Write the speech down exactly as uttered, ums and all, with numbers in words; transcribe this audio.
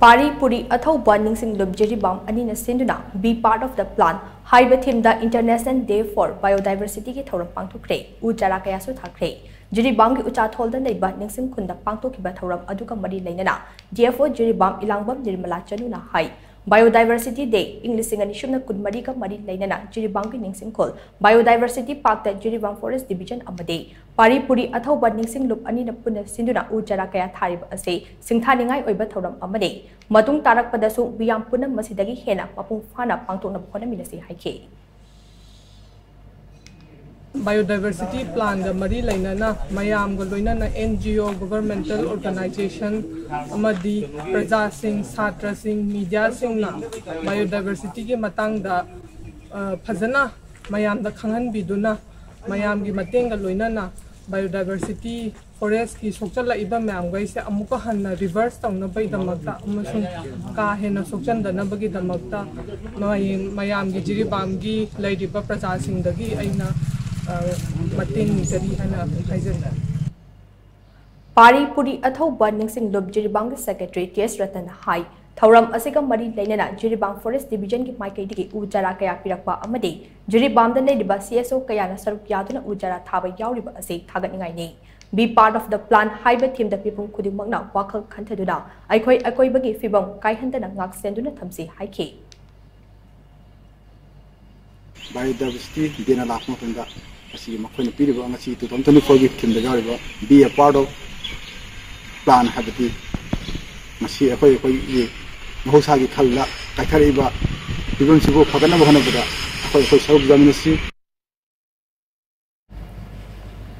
ꯄꯥꯔꯤ ꯄꯨꯔꯤ ꯑꯊꯧꯕ ꯅꯤꯡꯁꯤꯡꯂꯨꯞ ꯖꯤꯔꯤꯕꯥꯝ ꯑꯅꯤꯅ ꯁꯤꯟꯗꯨꯅ Be Part of the Plan ꯍꯥꯏꯕ ꯊꯤꯝꯗ International Day for Biodiversityꯒꯤ ꯊꯧꯔꯝ ꯄꯥꯡꯊꯣꯛꯈ꯭ꯔꯦ꯫ ꯎ ꯆꯥꯔꯥ ꯀꯌꯥꯁꯨ ꯊꯥꯈ꯭ꯔꯦ꯫ ꯖꯤꯔꯤꯕꯥꯝꯒꯤ ꯎꯆꯥꯊꯣꯜꯗ ꯂꯩꯕ ꯅꯤꯡꯁꯤꯡ ꯈꯨꯟꯗ ꯄꯥꯡꯊꯣꯛꯈꯤꯕ ꯊꯧꯔꯝ ꯑꯗꯨꯒ ꯃꯔꯤ ꯂꯩꯅꯅ D F O Jiribam ꯏꯂꯥꯡꯕꯝ Nirmala ꯆꯅꯨꯅ ꯍꯥꯏ, Biodiversity Day ꯏꯪ ꯂꯤꯁꯤꯡ ꯑꯅꯤ ꯁꯨꯞꯅ ꯀꯨꯟꯃꯔꯤꯒ ꯃꯔꯤ ꯂꯩꯅꯅ ꯖꯤꯔꯤꯕꯥꯝꯒꯤ ꯅꯤꯡꯁꯤꯡꯈꯨꯜ Biodiversity Parkꯇ ꯖꯤꯔꯤꯕꯥꯝ Forest Division ꯑꯃꯗꯤ ꯄꯥꯔꯤ ꯄꯨꯔꯤ ꯑꯊꯧꯕ ꯅꯤꯡꯁꯤꯡꯂꯨꯞ ꯑꯅꯤꯅ ꯄꯨꯟꯅ ꯁꯤꯟꯗꯨꯅ ꯎ ꯆꯥꯔꯥ ꯀꯌꯥ ꯊꯥꯔꯤꯕ ꯑꯁꯤ ꯁꯤꯡꯊꯥꯅꯤꯡꯉꯥꯏ ꯑꯣꯏꯕ ꯊꯧꯔꯝ ꯑꯃꯅꯤ꯫ ꯃꯇꯨꯡ ꯇꯥꯔꯛꯄꯗꯁꯨ ꯃꯤꯌꯥꯝ ꯄꯨꯝꯅꯃꯛ ꯃꯁꯤꯗꯒꯤ ꯍꯦꯟꯅ ꯃꯄꯨꯡ ꯐꯥꯅ ꯄꯥꯡꯊꯣꯛꯅꯕ ꯍꯣꯠꯅꯃꯤꯟꯅꯁꯤ ꯍꯥꯏꯈꯤ꯫ Biodiversity Planꯒ ꯃꯔꯤ ꯂꯩꯅꯅ ꯃꯌꯥꯝꯒ ꯂꯣꯏꯅꯅ N G O, governmental organization ꯑꯃꯗꯤ ꯄ꯭ꯔꯖꯥꯁꯤꯡ, ꯁꯥꯇ꯭ꯔꯁꯤꯡ, ꯃꯤꯗꯤꯌꯥꯁꯤꯡꯅ Biodiversityꯒꯤ ꯃꯇꯥꯡꯗ ꯐꯖꯅ ꯃꯌꯥꯝꯗ ꯈꯪꯍꯟꯕꯤꯗꯨꯅ ꯃꯌꯥꯝꯒꯤ ꯃꯇꯦꯡꯒ ꯂꯣꯏꯅꯅ Biodiversity Forestꯀꯤ ꯁꯣꯛꯆꯜꯂꯛꯏꯕ ꯃꯌꯥꯝꯈꯩꯁꯦ ꯑꯃꯨꯛꯀ ꯍꯟꯅ reverse ꯇꯧꯅꯕꯒꯤꯗꯃꯛꯇ ꯑꯃꯁꯨꯡ ꯀꯥ ꯍꯦꯟꯅ ꯁꯣꯛꯆꯟꯗꯅꯕꯒꯤꯗꯃꯛꯇ ꯃꯌꯥꯝꯒꯤ ꯖꯤꯔꯤꯕꯥꯝꯒꯤ ꯂꯩꯔꯤꯕ ꯄ꯭ꯔꯖꯥꯁꯤꯡꯗꯒꯤ ꯑꯩꯅ ꯃꯇꯦꯡ ꯅꯤꯖꯔꯤ ꯍꯥꯏꯅ ꯍꯥꯏꯖꯔꯤ꯫ ꯄꯥꯔꯤ ꯄꯨꯔꯤ ꯑꯊꯧꯕ ꯅꯤꯡꯁꯤꯡꯂꯨꯞ ꯖꯤꯔꯤꯕꯥꯝꯒꯤ Secretary T S ꯔꯇꯟꯅ ꯍꯥꯏ, ꯊꯧꯔꯝ ꯑꯁꯤꯒ ꯃꯔꯤ ꯂꯩꯅꯅ ꯖꯤꯔꯤꯕꯥꯝ Forest Divisionꯒꯤ ꯃꯥꯏꯀꯩꯗꯒꯤ ꯎ ꯆꯥꯔꯥ ꯀꯌꯥ ꯄꯤꯔꯛꯄ ꯑꯃꯗꯤ ꯖꯤꯔꯤꯕꯥꯝꯗ ꯂꯩꯔꯤꯕ C S O ꯀꯌꯥꯅ ꯁꯔꯨꯛ ꯌꯥꯗꯨꯅ ꯎ ꯆꯥꯔꯥ ꯊꯥꯕ ꯌꯥꯎꯔꯤꯕ ꯑꯁꯤ ꯊꯥꯒꯠꯅꯤꯡꯉꯥꯏꯅꯤ꯫ Be Part of the Plan ꯍꯥꯏꯕ ꯊꯤꯝꯗ ꯃꯤꯄꯨꯝ ꯈꯨꯗꯤꯡꯃꯛꯅ ꯋꯥꯈꯜ ꯈꯟꯊꯗꯨꯅ ꯑꯩꯈꯣꯏ ꯑꯀꯣꯏꯕꯒꯤ ꯐꯤꯕꯝ ꯀꯥꯏꯍꯟꯗꯅ ꯉꯥꯛ ꯁꯦꯟꯗꯨꯅ ꯊꯝꯁꯤ ꯍꯥꯏꯈꯤ꯫ Biodiversity Dayꯅ ꯂꯥꯛꯄ ꯃꯇꯝꯗ ꯉꯁꯤꯒꯤ ꯃꯈꯣꯏꯅ ꯄꯤꯔꯤꯕ ꯉꯁꯤ two thousand twenty fourꯒꯤ themeꯗ ꯌꯥꯎꯔꯤꯕ Be a Part of Plan ꯍꯥꯏꯕꯗꯤ ꯉꯁꯤ ꯑꯩꯈꯣꯏ ꯑꯩꯈꯣꯏꯒꯤ ꯃꯍꯧꯁꯥꯒꯤ ꯈꯜꯗ ꯀꯥꯏꯊꯔꯛꯏꯕ ꯐꯤꯕꯝꯁꯤꯕꯨ ꯐꯒꯠꯅꯕ ꯍꯣꯠꯅꯕꯗ ꯑꯩꯈꯣꯏ ꯑꯩꯈꯣꯏ ꯁꯔꯨꯛ ꯌꯥꯃꯤꯟꯅꯁꯤ꯫